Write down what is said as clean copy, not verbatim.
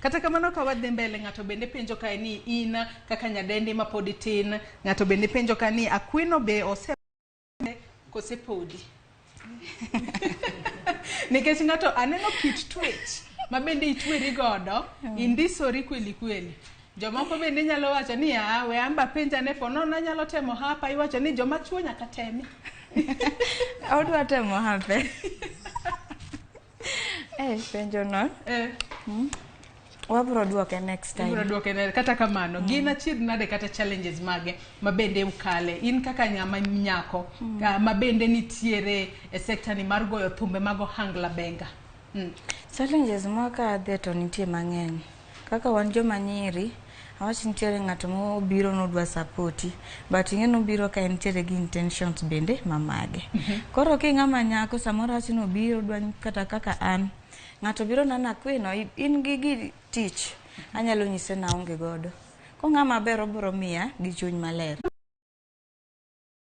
Kata kamano ka wadhi mbele, ng'ato bende penjo kae ni in kaka nyadendi ma pod itin, ng'ato bende penjo ka ni Akwino be ose kose podi? Nikech ng'ato aneno kit twech ma bende itweri godo, indisori kweli kweli. Jomoko bende nyalo wacho ni aa, we amba penja ne po nono anyalo temo hapa, iwacho ni joma chuo nyaka temi. Odwa temo hape. Eh, penjo no. Wabro duoke next time. Ibro duoke ne kata kamano. Gin achiedh nade kata challenges mage ma bende ukale in kaka ng'ama nyako ma bende nitiere e sekta ni mar goyo thumbe mag ohangla benga? Challenges mwakadhe to nitie mang'eny. Kaka wan joma nyiri, awach nitiere ng'ato mobiro nodwa sapoti, but ing'e nobiro ka entiere gi intentions bende mamage. Koro king'ama nyako samoro awach ni obiro dwa kata kaka an, ng'ato biro nana Akwino, in gi gi tich, anyalo nyise naonge godo. Kong'ama ber obiro miya gi chuny maler.